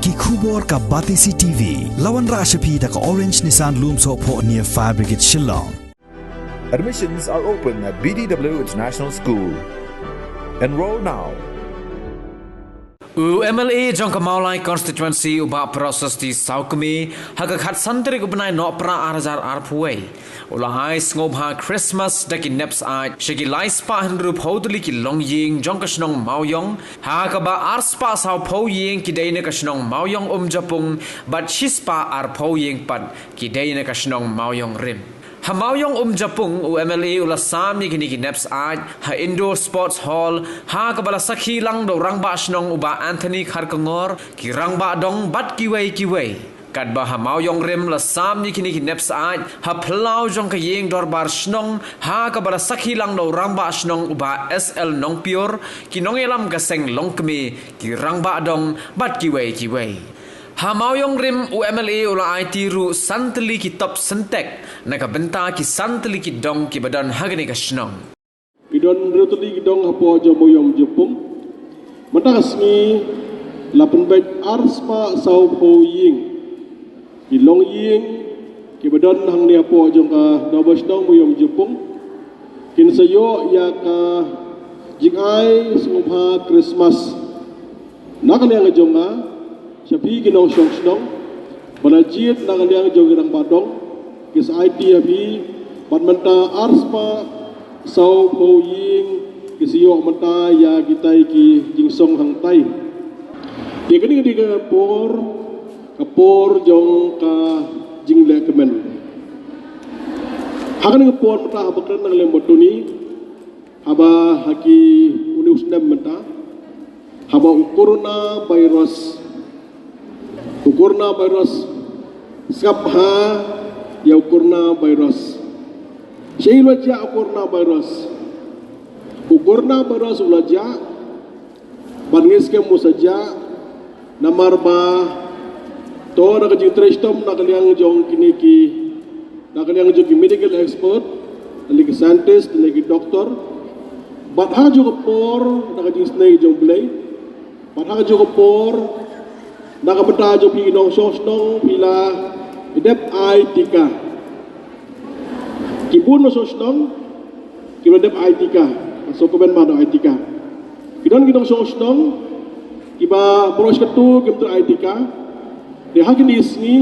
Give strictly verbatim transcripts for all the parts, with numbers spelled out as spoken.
Ki khubor ka Batesi T V. La wanrah sha phi da ka Orange Nissan Lumsohphoh near Fire Brigade Shillong. Admissions are open at B D W International School. Enroll now. U M L A jong ka Mawlai Constituency u Bah Prasasti Sawkmi ha ka khatsan tarik u bnai Nohprah ar hajar arphew wei u la ai sngewbha Christmas da ki nep syaid sha ki lai spah hynriewphew tylli ki longïing jong ka shnong Mawiong, ha kaba ar spah sawphew ïing ki dei na ka shnong Mawiong Umjapung bad shi spah arphew ïing pat ki dei na ka shnong Mawiong Rim. Ha Mawiong Umjapung u M L A u la sam ïa kine ki nep syaid ha Indoor Sports Hall, ha kaba la sakhi lang da u rangbah shnong u Bah Anthony Kharkongor, ki rangbah dong bad kiwei kiwei. Katba ha Mawiong Rim la sam ïa kine ki nep syaid ha phyllaw jong ka ïing dorbar shnong, ha kaba la sakhi lang da u rangbah shnong u Bah S L Nongpior, ki nongïalam ka seng longkmie, ki rangbah dong bad kiwei kiwei. Ha Mawiong Rim u M L A u la aiti ruh san tylli ki top Sintex na ka bynta ki san tylli ki dong kiba don ha kane ka shnong. Ki don hynriew tylli ki dong hapoh jong Mawiong Umjapung. Mynta ka sngi la pynbeit ar spah sawphew ïing. Ki longïing kiba don hangne hapoh jong ka dorbar shnong Mawiong Umjapung kin sa ïoh ïa ka jingai sngewbha Christmas. Na ka liang jong nga sha phi ki nongshong shnong, ba la jied na ka liang jong ki rangbah dong, ki sa aiti ha phi, bad mynta ar spah sawphew ïing ki sa ïoh mynta ïa kitai ki jingsong hangtai. Te kane ka dei ka por, ka por jong ka jingleh kmen. Ha kane ka por mynta haba kren na ka liang bad une, haba ha ki une u snem mynta, haba u corona virus, u corona virus, sngap ha ïa u corona virus. Shaei u la jah u corona virus? U corona virus u la jah, bad ngi skhem u sa jah, namar ba to na ka jingtrei shitom na ka liang jong kine ki, na ka liang jong ki medical expert, lane ki scientist, lane ki doctor. Bad ha kajuh ka por, na ka jingsnei jong U Blei, bad ha kajuh ka por, na ka bynta jong phi ki nongshong shnong, phi la dep ai tika. Ki bun nongshong shnong kiba la dep ai tika, ka sngewkmen ba dep ai tika. Ki don ki nongshong shnong kiba baroh shi katto kim treh ai tika. Te ha kine ki sngi,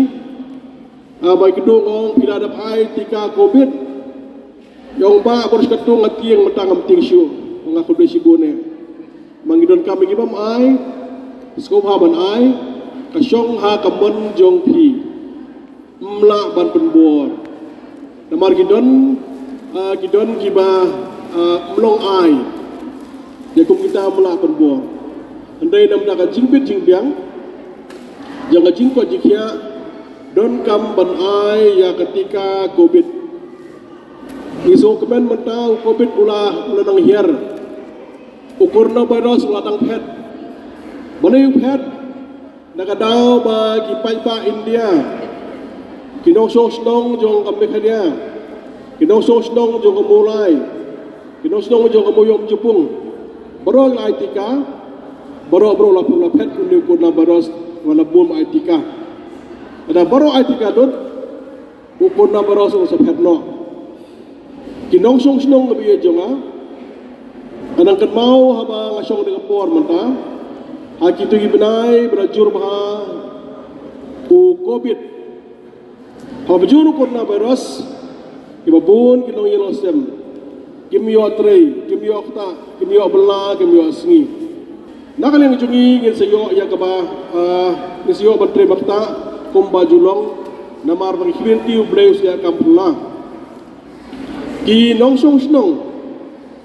ah, ba ki dang ong phi la dep ai tika covid, ïa ong ba baroh shi katto nga tieng, mynta ngam tieng shuh, nga khublei shibun eh. Ma ngi donkam ïa ki bym ai, sngewbha ban ai, ka shong ha ka mon jong phi. Ym lah ban pynbor. Namar ki don, ah, ki don kiba, ah, ym long ai ïa kum kita, ym lah pynbor. Hynrei namar ka jingbit jingbiang jong ka jingkoit jingkhiah, donkam ban ai ïa ka tika covid. Ngi sngewkmen mynta u covid u la, u la nang hiar. U coronavirus u la dang phet. Balei u phet? Na ka daw ba ki paidbah India, ki nongshong shnong jong ka Meghalaya, ki nongshong shnong jong ka Mawlai, ki nongshong shnong jong ka Mawiong Umjapung, baroh la ai tika, baroh, baroh la, la phet une u coronavirus, wat la bun ai tika. Lada baroh ai tika lut, u coronavirus u sa phet noh. Ki nongshong shnong kiba ïeit jong nga, nga dang kynmaw haba nga shong da ka por mynta, ha kito ki bnai ba la jur bha u covid, haba jur u coronavirus, kiba bun ki nongïalam sem kim ïoh trei, kim ïoh ktah, kim ïoh bylla, kim ïoh sngi. Na ka liang jong ngi ngin sa ïoh ïa kaba, ah, ngin sa ïoh ban trei ba ktah kumba ju long, namar ba ngi khmih lynti U Blei u sa ïa kam phylla. Ki nongshong shnong,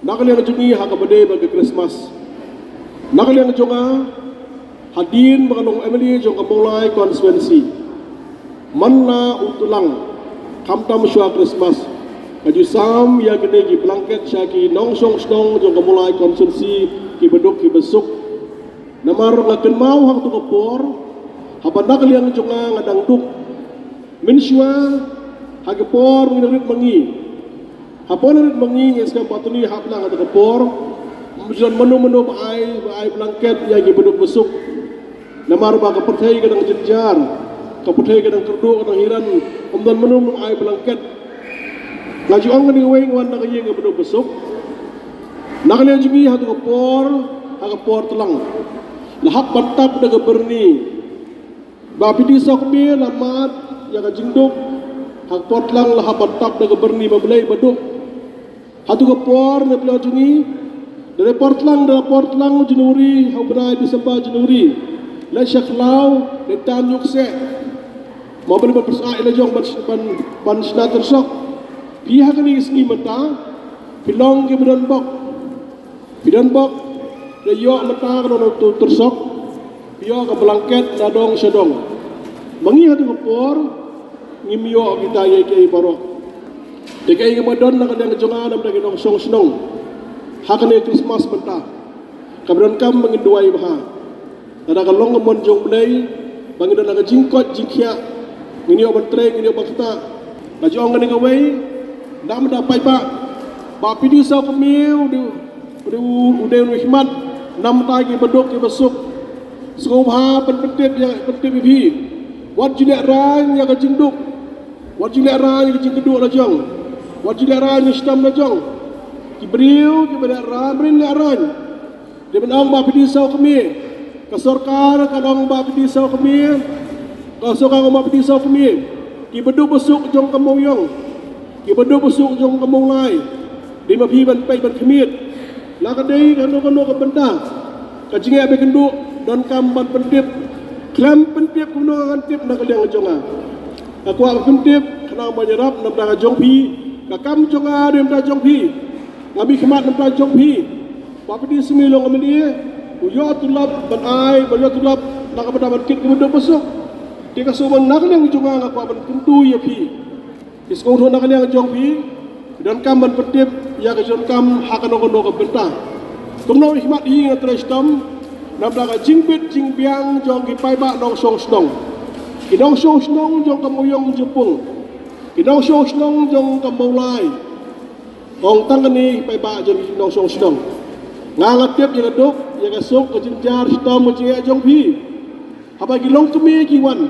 na ka liang jong ngi ha kaba dei bad ka Christmas, na ka liang jong nga, hadien ba nga long M L A jong ka Mawlai constituency, man la u tlang, khamtam shuwa Christmas, nga ju sam ïa kine ki blanket sha ki nongshong shnong jong ka Mawlai constituency, kiba duk kiba suk. Namar nga kynmaw ha kato ka por, haba na ka liang jong nga nga dang duk, mynshuwa, ha ka por ngi nang rit ma ngi. Ha por nang rit ma ngi, ngi skhem ba tuni hap lang ha kato ka por, ym ju don mano mano ba ai, ba ai blanket ïa kiba duk ba suk. Namar ba ka pyrthei ka dang jynjar, ka pyrthei ka dang kyrduh, ka dang hiran, ym don mano mano ai blanket. Nga ju ong kane kawei, nga wan na ka ïing kaba duk ba suk. Na ka liang jong ngi ha ka por, ha ka por tlang, la hap ban tap da ka byrni. Bah Pynthiew Sawkmie la mad ïa ka jingduk ha ka por tlang, la hap ban tap da ka byrni ba Blei ba duk. Hato ka por na pla jong ngi, da por tlang, da por tlang January, ha u bnai December, January, la sha khlaw, la tan ïa u kseh. Mo ban ban pyrshah ïa la jong ban, ban, ban shna tyrsok. Phi ha kane ka sngi mynta phi long kiba don bok. Phi don bok, phi ïoh mynta ka don uto u tyrsok, phi ïoh ka blanket na dong sha dong. Ma ngi hato ka por ngim ïoh kita ïa kiei baroh. Te kaei kaba don na ka liang jong nga namar ki nongshong shnong ha kane Christmas mynta, kaba donkam ba ngin duwai bha. Lada ka long ka mon jong U Blei ba ngin don ha ka jingkoit jingkhiah, ngin ïoh ban trei, ngin ïoh ban ktah. Nga ju ong kane kawei, namar da paidbah, Bah Pynthiew Sawkmie u dei, u dei, u dei u nongmihkhmat namar ki baduk ki basuk. Sngewbha ban pyntip ïa, pyntip ïa phi. Wat ju lehraiñ ïa ka jingduk. Wat ju lehraiñ ïa ka jingkyrduh la jong. Wat ju lehraiñ ïa ka shitom la jong. Ki briew kiba lehraiñ, briew lehraiñ. Dei ban ong Bah Pynthiew Sawkmie. Ka sorkar ka ong Bah Pynthiew Sawkmie. Ka sorkar ka ong Bah Pynthiew Sawkmie. Ki baduk basuk jong ka Mawïong, ki baduk basuk jong ka Mawlai, dei ma phi ban peit ban khmied. La ka dei kano kano ka bynta, ka jingeh ba kynduh donkam ban pyntip. Khlem pyntip kumno ngan tip na ka liang jong nga? Nga kwah ban pyntip khnang ban ïarap namar ka jong phi. Ka kam jong nga dei namar jong phi. Nga mihkhmat namar jong phi. Bah Pynthiew Sawkmie u long u M L A, u ïoh tulop ban ai, u ïoh tulop na ka bynta ban kit ki baduk basuk. Te ka shu ban na ka liang jong nga, nga kwah ban kyntu ïa phi. Ki sngewthuh na ka liang jong phi, donkam ban pyntip ïa ka jingdonkam ha kano kano ka bynta. Kumno i khmat hi nga trei shitom namar ka jingbit jingbiang jong ki paidbah nongshong shnong, ki nongshong shnong jong ka Mawïong Jingpung, ki nongshong shnong jong ka Mawlai. Ong tang kane, paidbah jong ki nongshong shnong. Nga, nga tip ïa ka duk, ïa ka suk, ka jynjar shitom, ka jingeh jong phi. Haba ki longkmie ki wan,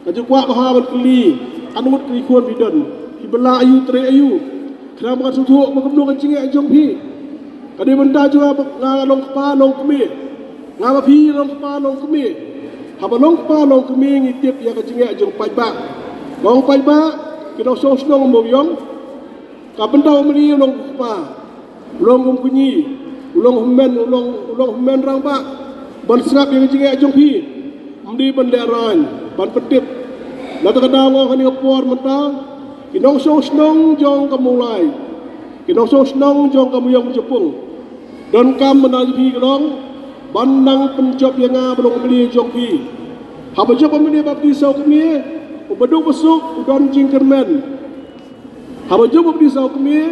nga ju kwah bha ban kylli, ngut ki khun phi don, phi bylla aïu, trei aïu? Khnang ba ngan sngewthuh ba kumno ka jingeh jong phi. Ka dei bynta jong nga ba nga long kpa long kmie. Nga ba phi long kpa long kmie. Haba long kpa long kmie ngi tip ïa ka jingeh jong paidbah. Long paidbah, ki nongshong shnong Mawïong. Ka bynta u M L A u long u kpa, u long u kñi, u long u hynmen, u long, u long u hynmen rangbah. Ban sngap ïa ka jingeh jong phi, ym dei ban lehraiñ, ban pyntip. Na kata ka daw nga ong ha kane ka por mynta, ki nongshong shnong jong ka Mawlai, ki nongshong shnong jong ka Mawïong Jingpung, donkam mynta jong phi ka long ban nang pynjop ïa nga ba long u M L A jong phi. Haba jop u M L A Bah Pynthiew Sawkmie, u baduk basuk u don jingkyrmen. Haba jop Bah Pynthiew Sawkmie,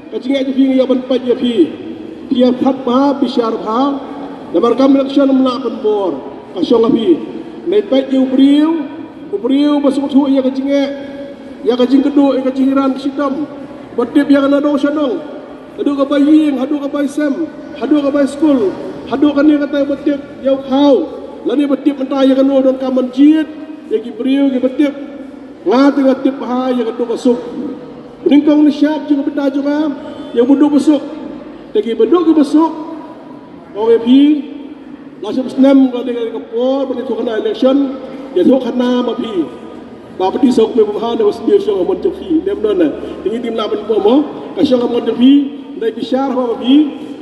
ka jingeh jong phi nga ïoh ban peit ïa phi. Phi ïa phat bha, bishar bha. Namar kam election ym lah ban bor. Ka shong ha phi. Nai peit ïa u briew, u briew ba sngewthuh ïa ka jingeh, ïa ka jingkyrduh, ïa ka jinghiran ka shitom, ba tip ïa ka na dong sha dong, haduh kaba ïing, haduh kaba sem, haduh kaba skul, haduh kane kata ba tip ïa u khaw, lane ba tip mynta ïa kano donkam ban jied ïa ki briew kiba tip. Nga te nga tip bha ïa ka duk ka suk. Nyngkong nyngshap jong ka bynta jong nga ïa u baduk basuk. Te ki baduk ki basuk, ong ïa phi, la shiphew snem ka dei ka por ban ïathuhkhana election, ïathuhkhana ma phi. Bah Pynthiew Sawkmie ba bha ne ba sniew shong ha mon jong phi, ne em ne em. Te ngi dim lah ban bor mo, ka shong ha mon jong phi, dei bishar ha ma phi.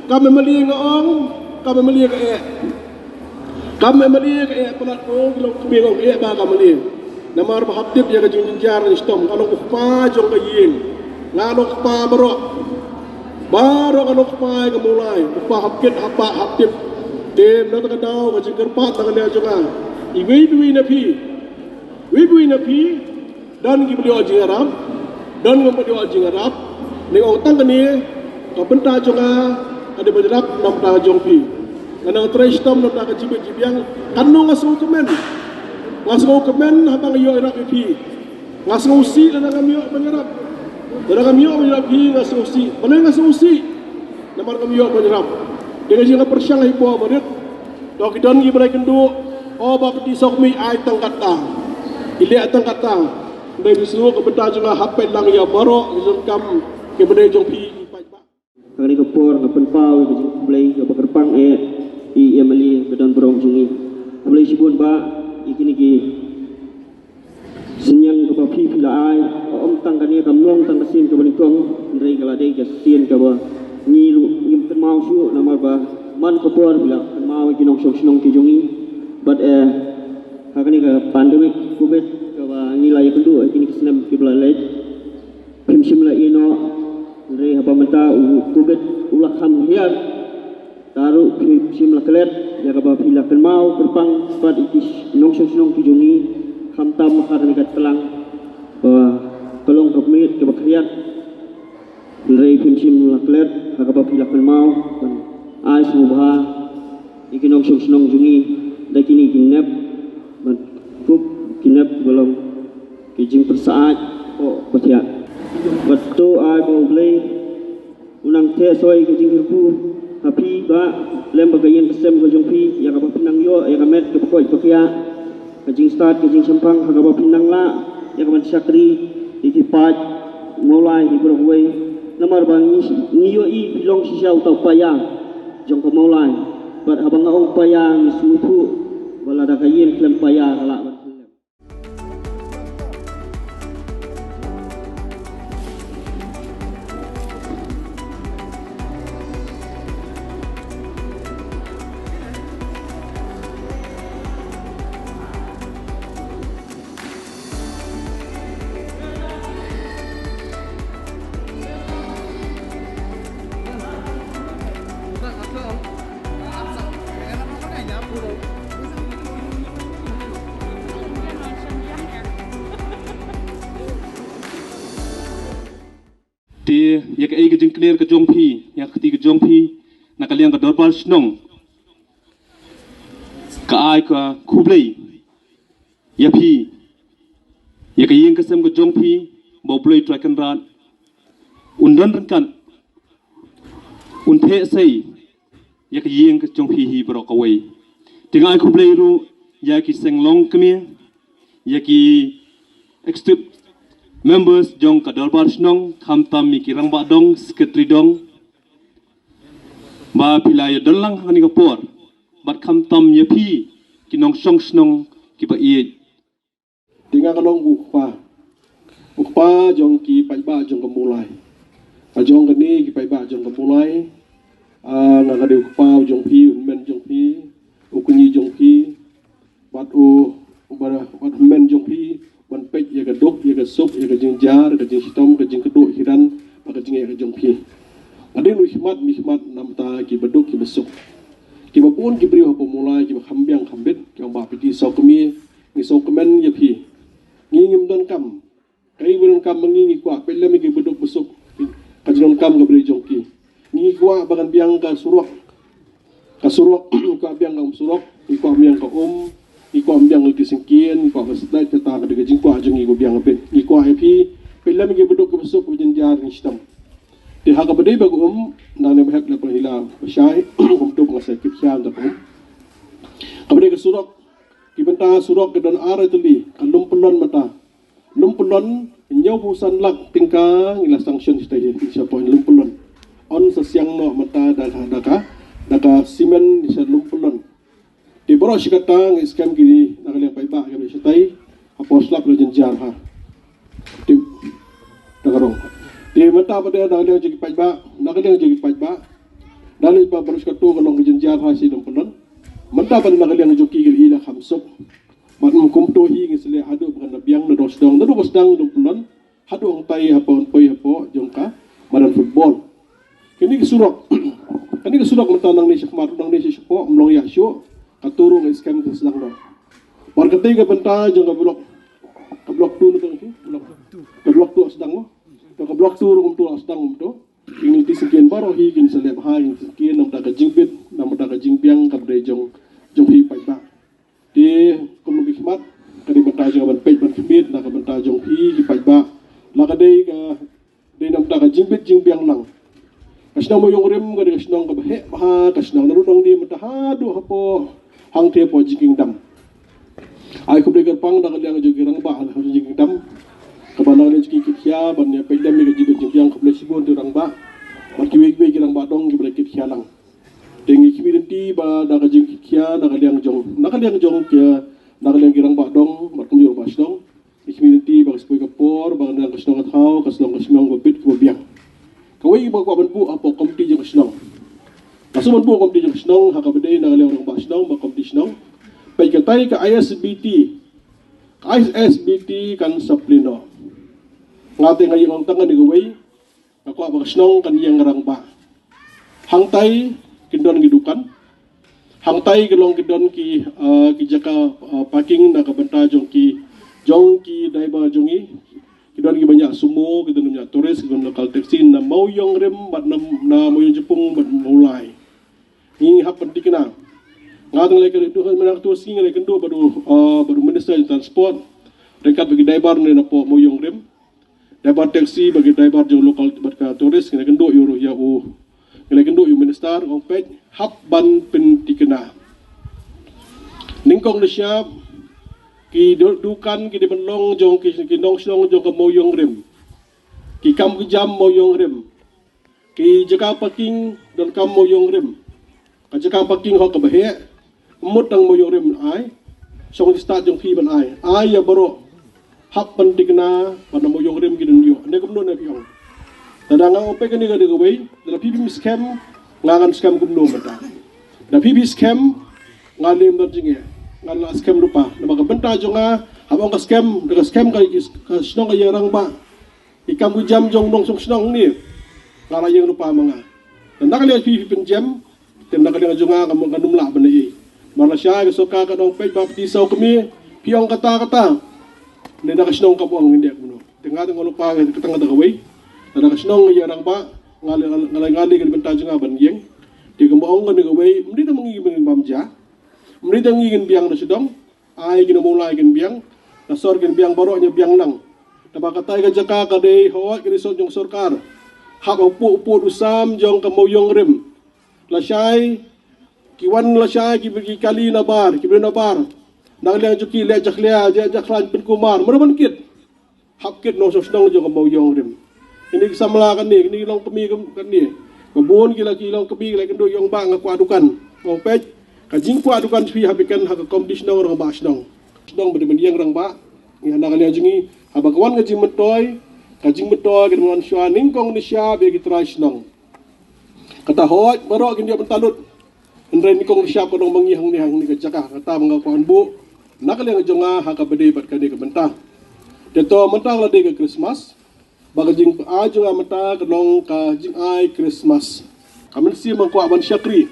Kam M L A nga ong, kam M L A ka eh. Kam M L A ka eh palat ko, ki longkmie ka eh ba kam M L A. Namar ba hap tip ïa ka jingjynjar ka jingshitom, ka long u kpa jong ka ïing. Nga long kpa baroh. Baroh ka long kpa ïa ka Mawlai, u kpa hap kit, hap bah, hap tip. Te na kata ka daw ka jingkyrpad na ka liang jong nga, iwei pa iwei na phi, iwei pa iwei na phi, don kiba ïoh jingïarap, don kiba ïoh jingïarap. Nga ong tang kane, ka bynta jong nga ka dei ban ïarap na ka bynta jong phi. Nga nang trei shitom na ka bynta ka jingbit jingbiang. Katno nga sngewkmen, nga sngewkmen haba nga ïoh ïarap ïa phi. Nga sngewsih lada ngam ïoh ban ïarap. Lada ngam ïoh ban ïarap phi nga sngewsih. Balei nga sngewsih? Namar ngam ïoh ban ïarap. Te ka jingpyrshang ha i por ba rit, to ki don kiba la ïakynduh, O ba phi suk mi ai tang kata. I leh tang kata. Dei bisu ka bynta jong nga hapet lang ïa baroh ki jong kam ki bynta jong phi i paidbah. Kane ka por nga pynpaw ïa ka jingkhublei ïa ba kyrpang eh i M L A ka don baroh jong ngi. Khublei shibun ba i kine ki Synñiang kaba phi phi la ai, ka ym tang kane kam long tang ka sien kaba nyngkong, hynrei ka la dei ka sien kaba ngi ruh ngim kynmaw shuh namar ba man ka por phi la kynmaw ïa ki nongshong shnong ki jong ngi. Bad eh, ha kane ka pandemic covid kaba ngi la ïakynduh ha kine ki snem kiba la leit, phim shym la ïeh noh, hynrei haba mynta u covid u la kham hiar. Tang ruh phim shym la klet ïa kaba phi la kynmaw kyrpang bad ïa ki nongshong shnong ki jong ngi, khamtam ha kane ka tlang ba ka long ka miet kaba khriat. Hynrei phim shym la klet ha kaba phi la kynmaw ban ai sngewbha ïa ki nongshong shnong jong ngi da kine ki nep bad kup ki nep ba long ki jingpyrshah ko pathiat. Bad to ai ba U Blei u nang theh soi ka jingkyrkhu ha phi ba lem bad ka ïing ka sem ka jong phi, ïa kaba phi nang ïoh ïa ka met kaba koit ba khiah, ka jingstad ka jingshemphang ha kaba phi nang lah ïa ka ban shakri ïa ki paid Mawlai hi baroh kawei. Namar ba ngi ngi ïohi phi long shisha uta u paia jong ka Mawlai. Bad haba nga ong paia ngi sngewthuh ba lada ka ïing khlem paia ka lah ban khlem. Te ïa kaei ka jingkner ka jong phi, ïa ka kti ka jong phi, na ka liang ka dorbar shnong ka ai ka khublei ïa phi, ïa ka ïing ka sem ka jong phi, ba U Blei Trai Kynrad un don ryngkat, un theh sei ïa ka ïing ka jong phi hi baroh kawei. Te nga ai khublei ruh ïa ki seng long kmie, ïa ki executive members jong ka dorbar shnong, khamtam ïa ki rangbah dong, secretary dong, ba phi la ïa don lang ha kane ka por, bad khamtam ïa phi ki nongshong shnong kiba ïeit. Te nga ka long u kpa, u kpa jong ki paidbah jong ka Mawlai. Ka jong kane ki paidbah jong ka Mawlai, ah, nga ka dei u kpa jong phi, u hynmen jong phi, u kñi jong phi, bad u, bad, bad u hynmen jong phi ban peit ïa ka duk ïa ka suk, ïa ka jingjar, ka jingshitom, ka jingkduh shidan, bad ka jingeh ka jong phi. Hadien u khmat mi khmat namar ta kiba duk kiba suk. Kiba bun ki briew hapoh Mawlai kiba kham biang kham bit, ki ong ba phi dei sawkmie, ngi sngewkmen ïa phi. Ngi ngim donkam. Kaei ba donkam ba ngi, ngi kwah peit lem ïa ki ba duk ba suk. Ka jingdonkam kaba dei jong ki. Ngi kwah ba kan biang ka surok. Ka surok, ngi kwah biang ka surok, ngi kwah biang ka um, ngi kwah biang ka syngkien, ngi kwah ka street light, kata ka dei ka jingkwah jong ngi ba biang ka bit. Ngi kwah ïa phi peit lem ïa ki ba duk ba suk, ba jynjar ngi shitom. Te ha kaba dei ba ka um, nang ne ba hep leh ba hila ba shai, kumto ba nga sa kit shai da ka um. Kaba dei ka surok, ki bynta surok ki don ar tylli, ka Lum Pyllon mynta. Lum Pyllon, hynñiewphew san lak tyngka ngi la sanction shatai hi, shapoh Lum Pyllon. Yn sa siang noh mynta da ka, da ka, da ka simen sha Lum Pyllon. Te baroh shi katta ngi skhem kine na ka liang paidbah ki ba shatai, hapoh slap la jynjar ha. Te, da ka rong. Te mynta pat de na ka liang jong ki paidbah, na ka liang jong ki paidbah. Da lei ba baroh shi katta ka long ka jynjar ha shi Lum Pyllon. Mynta pat na ka liang jong ki ki la kham suk. Bad ym kumto hi ngi sa leh haduh ba kan da biang naduh sdang, naduh ba sdang Lum Pyllon, haduh hangtai hapoh, poi hapoh jong ka madan football. Kane ka surok, kane ka surok mynta nangne shakhmat, nangne shapoh, ym long ïa shuh, kato ruh ngi skhem ka sdang noh. Bad katei ka bynta jong ka block, ka block two na dang ki, block, ka block two sdang noh. To ka block two ruh kumto sdang kumto. Ki ngi leit syngkien baroh hi kin sa leh bha, kin syngkien namar ka jingbit, namar ka jingbiang kaba dei jong, jong phi paidbah. Te kum ngi khmat, ka dei bynta jong ban peit ban khmih na ka bynta jong phi ki paidbah. La ka dei ka dei namar ka jingbit jingbiang lang. Ka shnong Mawïong Rim ka dei ka shnong kaba heh bha, ka shnong naduh nangne mynta haduh hapoh hangtei hapoh Jingkieng Dam. Ai khublei kyrpang na ka liang jong ki rangbah ha ka jingkitkhlieh. Kaba na ka liang jong ki kitkhlieh ban ïa peit lem ïa ka jingbiang khublei shibun ïa u rangbah. Bad kiwei kiwei ki rangbah dong kiba la kitkhlieh lang. Te ngi khmih lynti ba na ka jingkitkhlieh na ka liang jong, na ka liang jong ki, na ka liang ki rangbah dong bad kumjuh rangbah shnong. Ngi khmih lynti ba ka spoi ka por ba ka liang ka shnong ka thaw ka shnong ka shnong ba bit kaba biang. Kawei ba kwah ban buh hapoh komiti jong ka shnong. Ka shu ban buh komiti jong ka shnong ha kaba dei na ka liang rangbah shnong bad komiti shnong. Peit katai ka I S B T. Ka I S B T kan sa plie noh. Nga te nga ïa ong tang kane kawei. Nga kwah ba ka shnong kan ïeng rangbah. Hangtai kin don ki dukan. Hangtai ki long ki don ki, ah, ki jaka, ah, parking na ka bynta jong ki, jong ki driver jong ngi. Ki don ki ban ïa sumo, ki don ïa tourist, ki don local taxi na Mawïong Rim bad na, na Mawïong Jepung bad Mawlai. Ngi hap pynthikna. Nga tang lei kynduh mynta tu sngi nga lei kynduh bad u, ah, bad u Minister jong Transport. Ryngkat bad ki driver ne na poh Mawïong Rim. Driver taxi bad ki driver jong local bad ka tourist, ngi lei kynduh ïa u, ïa u. Ngi lei kynduh ïa u minister, ong peit hap ban pynthikna. Nyngkong nyngshap ki du-, dukan ki dei ban long jong ki, ki nongshnong jong ka Mawïong Rim. Ki kam ki jam Mawïong Rim. Ki jaka parking donkam Mawïong Rim. Ka jaka parking hok kaba heh. Mut tang Mawïong Rim ai. Shong ki stad jong phi ban ai. Ai ïa baroh. Hap pynthikna ba na Mawïong Rim ki don ïoh. Ne kumno ne phi ong. Te da nga ong peit kane ka dei kawei. Da phi phi skhem. Nga ngan skhem kumno mynta. Da phi phi skhem. Nga lem don jingeh. Nga la skhem lypa. Namar ka bynta jong nga. Hap ong ka skhem. Da ka skhem ka, ka shnong ka ïa rangbah. Ki kam ki jam jong nongshong shnong ni. Nga la ïeng lypa ma nga. Te na ka liang phi phi pynjem. Te na ka liang jong nga ka ym lah ban ïa. Mar la shai ka sorkar ka ong peit ba phi saw kmie. Phi ong kata kata. Ne na ka shnong ka ong ngin dei kumno. Te nga te nga lypa ka tang kata kawei. Te na ka shnong ïa rangbah. Nga lei, nga lei, nga lei ka bynta jong nga ban ïeng. Te ka ong kane kawei. Ym dei tang ma ngi ngin bam ja. Ym dei tang ngi ngin biang na sha dong. Ai ki na Mawlai kin biang, na sor kin biang baroh ngi biang lang. Te ba katai ka jaka ka dei hoi ka dei sor jong sorkar. Hap hapoh hapoh u sam jong ka Mawïong Rim. Lashai, ki wan lashai ki, ki kali na bar, ki briew na bar. Na ka liang jong ki leh jakhlia, leh jakhlia pynkumar. Mano ban kit. Hap kit nongshong shnong jong ka Mawïong Rim. Kine ki samla kane, kine ki long kmie kane. Ka bun ki la ki long kmie ki la kynduh ïa ong ba nga kwah dukan. Ong peit, ka jingkwah dukan phi hap ïa ken ha ka komiti shnong rangbah shnong. Shnong ba dei ban ïeng rangbah. Ngi hana ka liang jong ngi. Haba ka wan ka jingmyntoi, ka jingmyntoi ka dei ban wan shuwa nyngkong nyngshap ïa ki trai shnong. Kata hoi baroh kin ïa bynta lut. Hynrei nyngkong nyngshap ka dong ma ngi hangne hangne ka jaka kata ma nga kwah ban buh. Na ka liang jong nga ha kaba dei bad kane ka bynta. Te to mynta la dei ka Christmas. Ba ka jingai jong nga mynta ka long ka jingai Christmas. Ka mynsiem ba nga kwah ban shakri.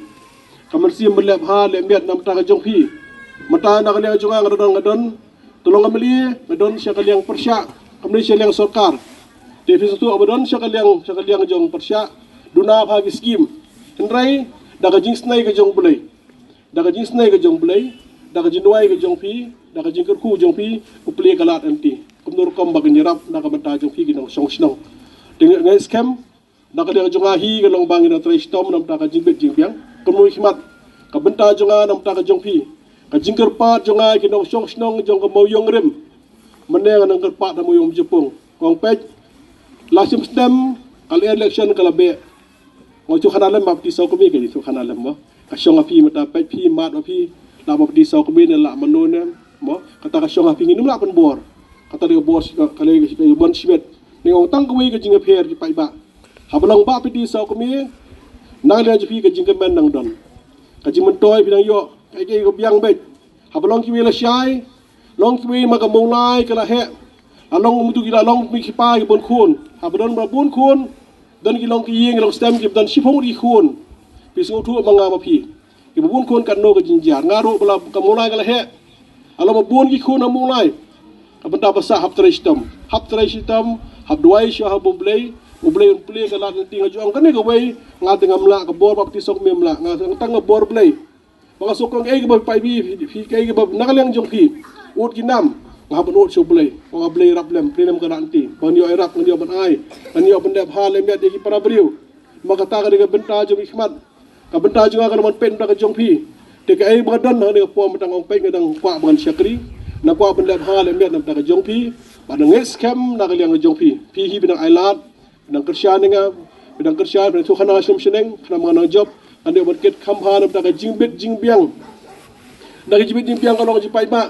Ka mynsiem ban leh bha leh miat na ka bynta ka jong phi. Mynta na ka liang jong nga nga don nga don. Te long ka mlien nga don sha ka liang pyrshah. Ka mlien sha liang sorkar. Te phi sngewthuh ba don sha ka liang, sha ka liang jong pyrshah. Duna bha ki skim. Hynrei da ka jingsnei ka jong Blei. Da ka jingsnei ka jong Blei, da ka jingduwai ka jong phi, da ka jingkyrkhu jong phi, u plie ka lad lynti. Kumno rukom ba kin ïarap na ka bynta jong phi ki nongshong shnong. Te nga ngeit skhem, na ka liang jong nga hi ka long ba ngin ïa trei shitom na ka bynta ka jingbit jingbiang. Kumno i khmat, ka bynta jong nga na ka bynta ka jong phi. Ka jingkyrpad jong nga ki nongshong shnong jong ka Mawïong Rim. Mynne nga nang kyrpad ha Mawïong Jepung. Kong peit, la shim snem, ka election ka la beh. Nga shu khana lem ba phi saw kmie ka shu khana lem mo. Ka shong ha phi mynta peit phi mad ba phi. La ba phi saw kmie ne la mano ne mo. Kata ka shong ha phi ngin ym lah pynbor. Kata dei ka bor ka dei ka bon shimet. Ni ong tang kawei ka jingpher ki paidbah. Haba long ba phi saw kmie. Nang dei jong phi ka jingkmen nang don. Ka jingmyntoi phi nang ïoh. Ka ïa ka biang beit. Haba long kiwei lashai. Long kiwei ma ka Mawlai ka la heh. La long mutu ki la long mi ki pa ki bun khun. Haba don ba bun khun. Don ki long ki ïing long stem ki don shiphew ki khun. Phi sngewthuh ma nga ma phi. Ki bun khun katno ka jingjia. Nga ruh ba la ka Mawlai ka la heh. La long ba bun ki khun ha Mawlai. Ka bynta ba sah hap trei shitom. Hap trei shitom. Hap duwai sha ha U Blei. U Blei un plie ka lad lynti nga ju ong kane kawei. Nga te ngam lah ka bor ba phi saw kmie ym lah. Nga tang ka bor Blei. Ba nga sngewkong ei kaba phi phi phi ei kaba na ka liang jong phi. Ut ki nam. Nga hap ban ut sha U Blei. Ba nga Blei rap lem, Blei lem ka lad lynti. Ba ngi ïoh ïarap, ngi ïoh ban ai. Ngi ïoh ban dep ha lem ïa ki para briew. Ma kata ka dei ka bynta jong i khmat. Ka bynta jong nga ka long ban peit na ka jong phi. Te kaei ba nga don ha kane ka por mynta nga ong peit nga dang kwah ban shakri. Na kwah ban leh bha leh miat na ka bynta ka jong phi, bad nga ngeit skhem na ka liang ka jong phi. Phi hi ba nang ailad, ba nang kyrshan ïa nga, ba nang kyrshan, ba nang thuh khana shnong shnong, khnang ba nga nang jop, ngan ïoh ban kit kham bha na ka bynta ka jingbit jingbiang. Na ka jingbit jingbiang ka long ka jingpaidbah.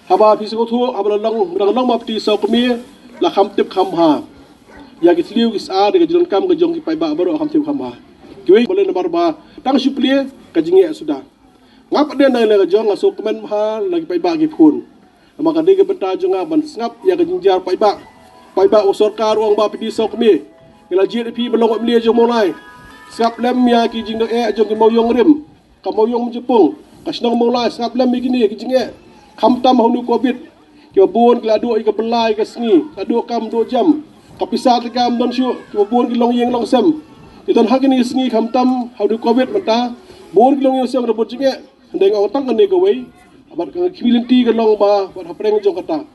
Haba phi sngewthuh, haba la long, la long ma phi saw kmie, la kham tip kham bha ïa ki thliew ki sah, da ka jingdonkam ka jong ki paidbah baroh kham tip kham bha. Kiwei ba len namar ba tang shu plie ka jingeh suda. Nga pat de na ka liang ka jong nga sngewkmen bha na ki paidbah ki phone. Namar ka dei ka bynta jong nga ban sngap ïa ka jingjia paidbah. Paidbah, u sorkar u ong ba phi dei saw kmie. Ngi la jied ïa phi ba long wat mlie jong Mawlai. Sngap lem ïa ki jingdoh eh jong ki mawïong rim, ka mawïong mynjepung, ka shnong Mawlai, sngap lem ïa kine ki jingeh. Khamtam ha une u covid, kiba bun ki la duh ïa ka bylla ïa ka sngi, la duh kam duh jam, ka pisa te kam don shuh, kiba bun ki long ïing long sem. Ki don ha kine ki sngi khamtam ha une u covid mynta, bun ki long ïing long sem da bun jingeh. Hynrei nga ong tang kane kawei, bad ka khmih lynti ka long ba, bad hapdeng jong kata,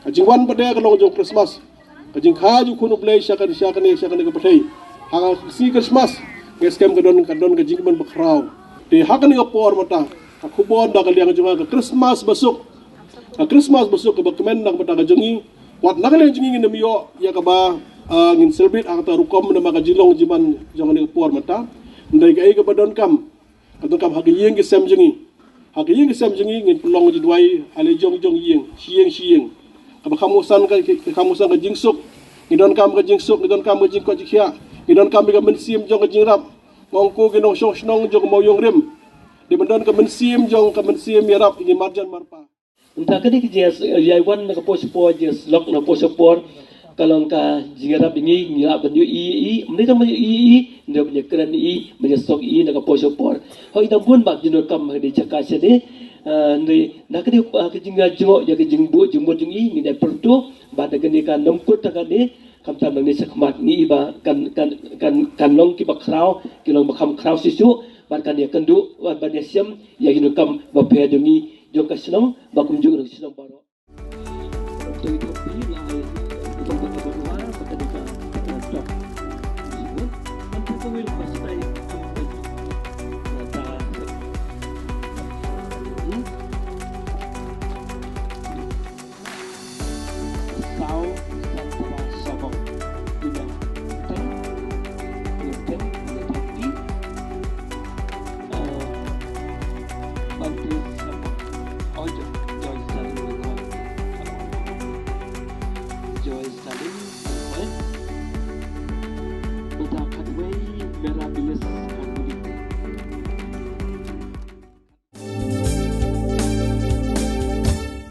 ka jingwan pat de ka long jong Christmas. Ka jingkha jong u Khun u Blei sha kane, sha kane, sha kane ka pyrthei. Ha ka sngi Christmas, nga ngeit skhem ka don, ka don ka jingkmen bakhraw. Te ha kane ka por mynta, ka khubor na ka liang jong nga ka Christmas basuk. Ka Christmas basuk kaba kmen na ka bynta ka jong ngi. Wat na ka liang jong ngi ngin ym ïoh ïa kaba, ah, ngin celebrate ha kata rukom namar ka jinglong jingman jong kane ka por mynta. Hynrei kaei kaba donkam, ka donkam ha ka ïing ka sem jong ngi. Ha ka ïing ka sem jong ngi ngin pynlong jingduwai ha la jong jong ïing, shi ïing shi ïing. Kaba kham ngsan ka, ka kham ngsan ka jingsuk. Ngi donkam ka jingsuk, ngi donkam ka jingkoit jingkhiah. Ngi donkam ka mynsiem jong ka jingïarap. Nga ong ko ki nongshong shnong jong ka mawïong rim, dei ban don ka mynsiem jong, ka mynsiem ïarap ïa ngi marjan marpa. Mynta kane ka jingïa, ïa wan na ka por sha ka por, jingïasyllok na ka por sha ka por, ka long ka jingïarap ïa ngi, ngi lah ban ïohi ïa i, ym dei tang ban ïohi ïa i, ngi dei ban ïakren ïa i, ban ïasoh ïa i na ka por sha ka por. Hooid, dang bun bak jingdonkam ha kane ka jaka shane. Ah, hynrei na kane, ah, ka jingïajngoh ïa ka jingbuh jingmut jong i, ngi dei pyrto, bad na kane ka nongkut ta kane, khamtam nangne shakhmat ngi i ba kan, kan, kan, kan long kiba khraw, ki long ba kham khraw shisha, bad kan ïakynduh, bad ban ïashem ïa ki nongkam bapher jong ngi, jong ka shnong, bad kumjuh jong ka shnong baroh.